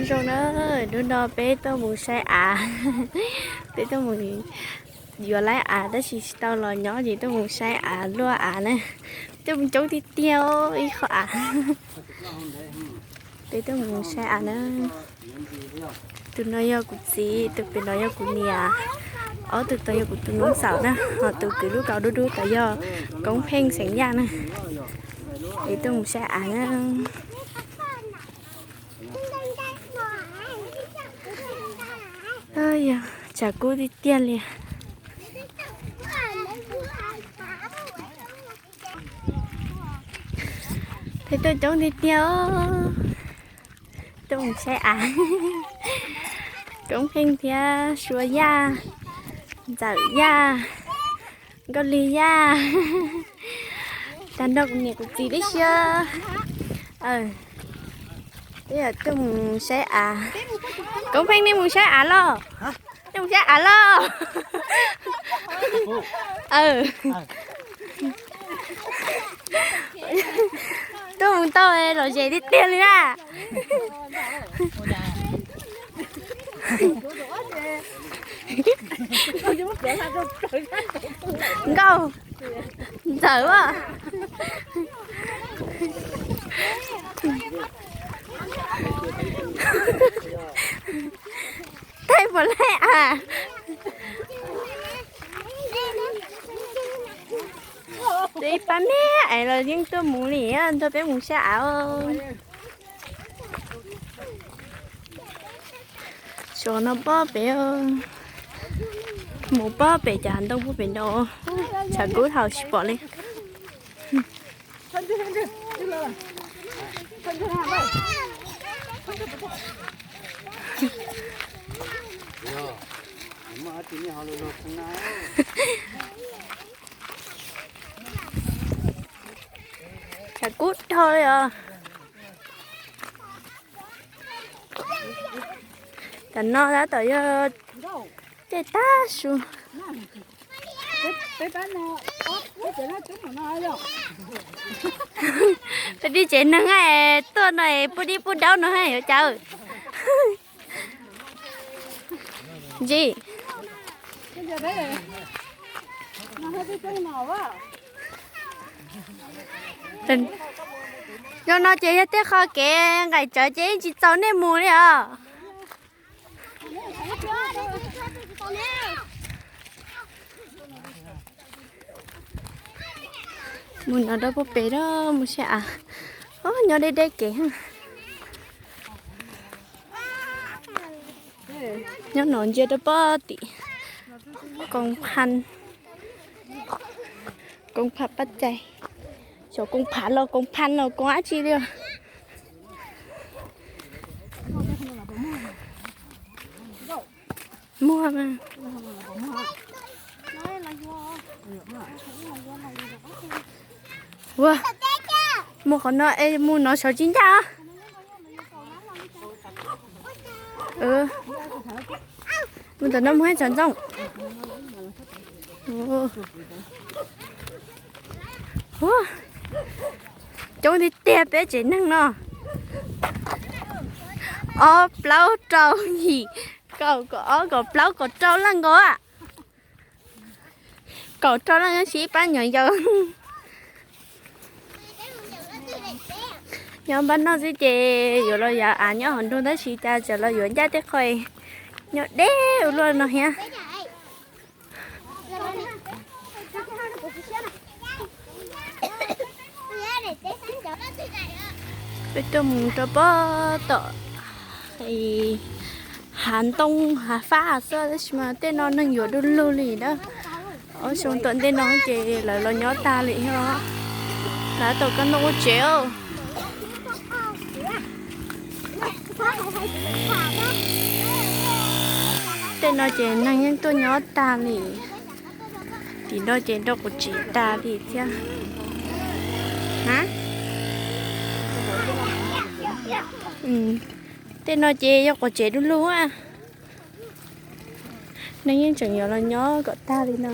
Zoo na, hnub no peb tuaj mus saib av, peb tuaj mus yuav laib av tab sis tsis tau los nyob ces tuaj mus saib av luaj av na. Tuaj mus coob tiag tiag ib qho av. Peb tuaj mus saib av na. Tus no yog kuv txiv, tus pem no yog kuv niam, ob tug tod yog kuv tus noob xaum na, ho tus kwv lub kaus dub dub tod yog Koob Pheej xeem Yaj na. Peb tuaj mus saib av na. Yog tshav kub tiag tiag li. Peb tuaj coob tiag tiag os. Tuaj mus saib av. Koob Pheej thiab Suav Yaj, Ntxawm Yaj, Nkauj Lig Yaj, tag nrho kuv niam kuv txiv tib si. Peb tuaj mus saib av. Koob Pheej, nej mus saib av los? Nej mus saib av los? Tuaj mus tau lom zem tiag tiag li na. Nkauj, Ntxawm as. Thaij puas laib av? Ib pab me es los yeej tuaj mus li, nrog peb mus saib av. Tsov no pob pem, mus pob pem cov hav ntoo pob pem no, tshav kub dhau tsis pom li. Tshav kub dhau li os. Tam no tab tom yog caij tag su. Peb dib tsev neeg tuaj no es pub dib pub daub no yuav cas. Ntsis. Zoo no ces yog tej qho kev nqaim tsawv ces yeej tsis txaus nej mus li os. Mus no rau puag pem rau mus saib av. Nyob deb deb kev. Nyob no ntsia rau pob tim Koos Phas, Koos Phas Pab Cai. Xyov Koos Phas los Koos Phas los Koos dab tsi li. Muag. Ua, mus qhov no es mus no saum tsis ncaj. Mus tom no mus haj tsav ntxooj. Coob tiag tiag peb tsev neeg no. Ob plaub rau yim kaum kaum ob kaum plaub kaum rau leej nkaus. Kaum rau leej tab sis ib pab nyuam yaus. Nyob npab noj xwb ces yuav los yav av nyob hauv nroog tab sis cas tseem los yuav ncaj tej qho nyob deb ua luaj no thiab. Peb tuaj mus rau pob tom hav ntoo hav fab xwb tab sis mas tej no neeg yuav du lug li na. Ob xyoo tom ntej no ces lawv los nyob tag li thiab. Lawv tau kab ntoo ua tsev. Tej no ces neeg yeej tuaj nyob tag li. Tim no ces nrau quav tsev tas li thiab. Tej no ces yog quav tsev du lug. Neeg yeej tseem yuav los nyob kom tag li no.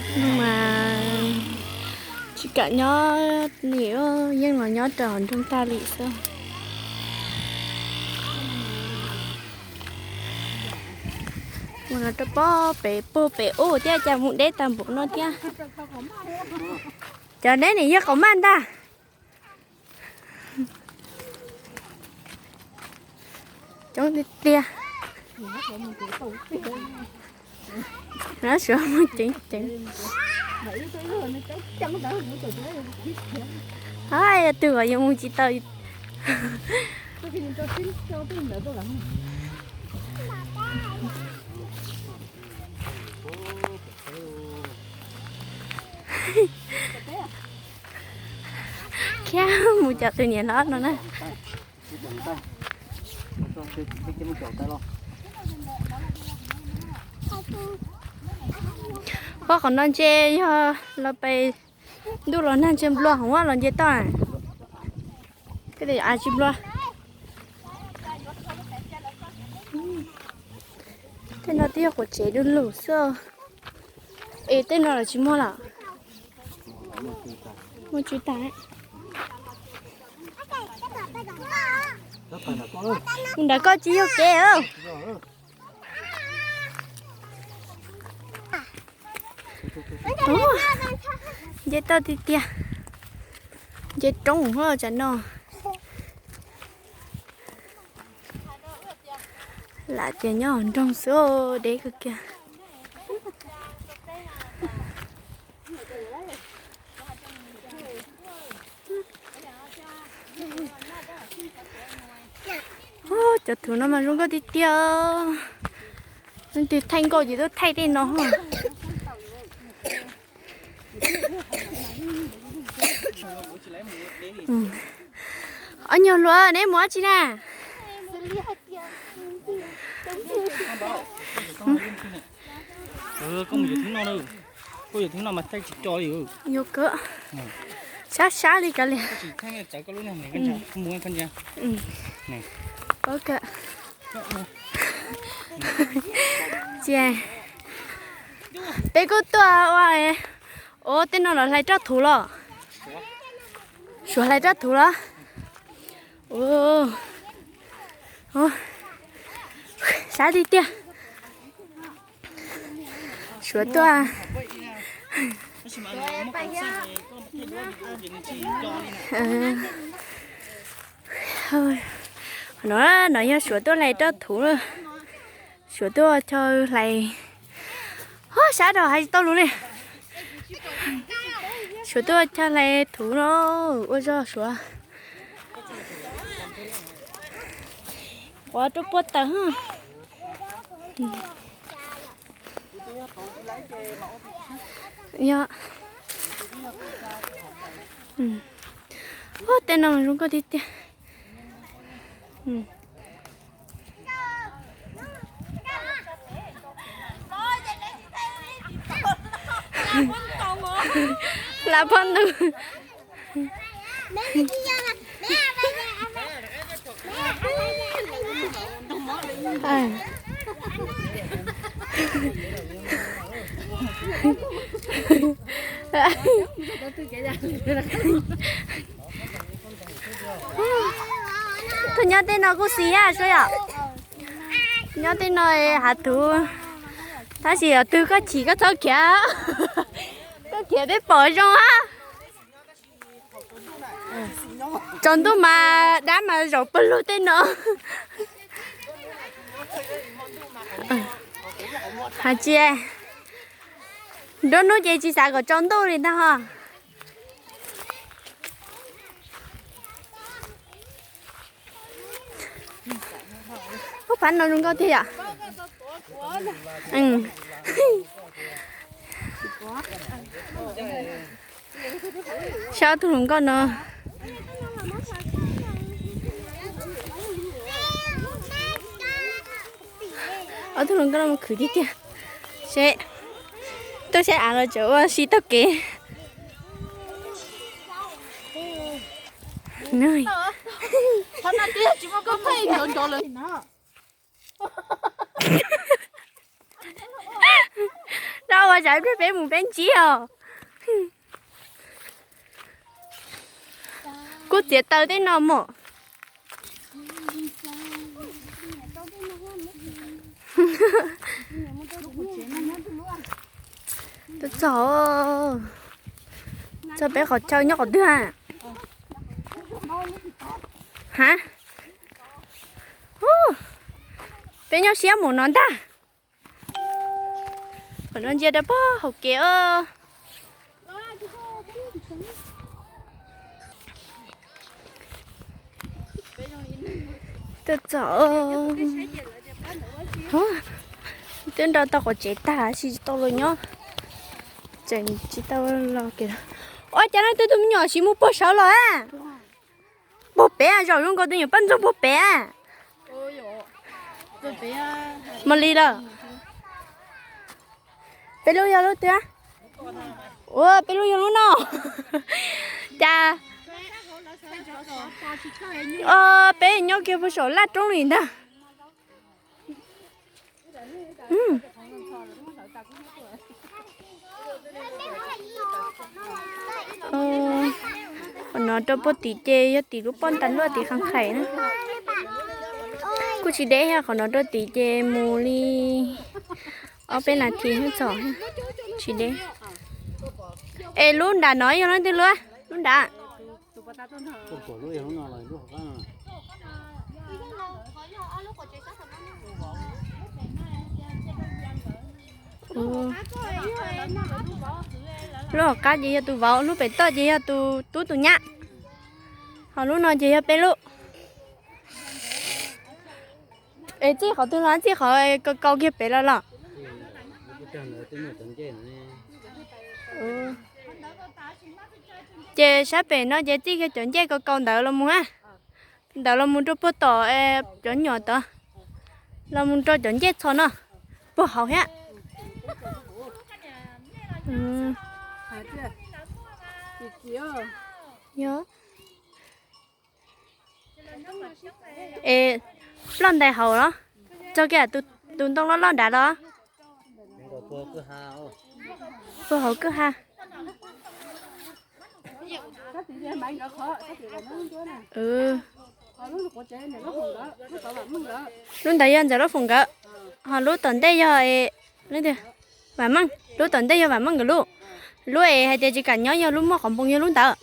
Mas tsis kam nyob li, yeej los nyob rau hauv nroog tag li xwb. Mus no rau pob pem puag pem ub thiab cas mus deb tag npaum no thiab. Cov deb nim yog qau maj ntag. Coob tiag tiag. Suav muaj ceev ceev. Yog twg uas yuav mus tsis tau. Khiab mus cov tus niam hlob no na. Pob qhov no ntshe yog los pem ntuj los nag ntshe nplua hov los nce toj. Tej no tsis nplua. Tej no twb yog quav tsev du lug xwb. Es tej no los tsis muaj lawm. Muaj tsw tas. Mus nrad koj tsis yog kev. Nce toj tiag tiag. Nce roob hlo tsam no. Lam tias nyob hauv nroog xwb, deb kawg kiag. Cov thuv no mas zoo nkauj tiag tiag. Leej twg thaij nkauj ces tuaj thaij tej no. Ob nyuag hluas, neb mus dab tsi na? Koj mus yuav thib no, koj yuav thib no mas thaij tsis tso li. Yuav kawg. Sab sab li kav liam. Cia, peb kuj tuaj ua, ua tej no los hlais roj thuv los? Suav hlais roj thuv los? Sab tiag tiag. Suav tuaj. No, no yog Suav tuaj hlais roj thuv. Suav tuaj chaw hlais. Sab rau hais tsis tau lus li. Suav tuaj chaw hlais thuv no, ua zog Suav. Quav rau puag taws. Yog. Tej no zoo nkauj tiag tiag. Lam phob ntug. Koj nyob tej no kuj xis yam Suav yom. Nyob tej no hav thuv, tab sis yog twg koj chim koj txhob khiav, koj khiav peb pom zoo a. Tsaus ntuj mas dab mas zaum pawg lug tej no. Hais tias nruab hnub ces tsis xav kom tsaus ntuj li ntag ho. Ub, phab no zoo nkauj tiag yom. Saib ob tug hluas nkauj no. Ob tug hluas nkauj no mus khwv tiag tiag. Seb, tuaj saib av los tseem ua si taug kev. Rau ua tsam peb mus peb ntsib os. Kuj txiav taw tej no mog. Tuaj txog, txog peb qhov chaw nyob qhov twg a? Ha? Peb nyob siab mus no ntag. Qhov no ntsia rau pog hauv kev os. Tuaj txog, twb nrau tau quav tsev tag tab sis tsis tau los nyob, tseem tsis tau los kev. Ua cas no twb tus me nyuam siv mus puag saud los a. Puag pem, zaum zoo nkaus tus nyuam poj ntxoog puag pem. Mos Lis lawm. Peb lub yog lub twg? Ua peb lub yog lub no. Cas peb nyob kiag puag saum laj roob li ntag. Qhov no rau puag tim ces yog tim lub pob ntaj luaj tim qhov qhaim na. Kuj tsis deb thiab, qhov no rau tim ces mus li ob peb nas this txog, tsis deb. Es lub nram no yog lub twg lub? Lub nram. Lub hauv qab ces yog tus vauv, lub pem toj ces yog tus tub tus nyab, ho lub no ces yog peb lub. Es txij qhov twg los txij qhov kaus kaus kiag pem los los? Ces sab pem no ces txij kiag cov ncej kaus kaus ntawd los mus a, ntawd los mus rau puag tom cov nyuam tod, los mus rau cov ncej txhos no, puag hauv thiab. Es ploj ntais hauv los? Txog kiag tus ntoo loj loj nrad los? Puag hauv kwj ha. Lub ntawd yog Ntxawm Lub Foom nkawd, ho lub tom ntej yog Vam Meej, lub tom ntej yog Vam Meej nkawd lub. Lub es hais tias tsis kam nyob yog lub muaj qhov npoo yog lub ntawd.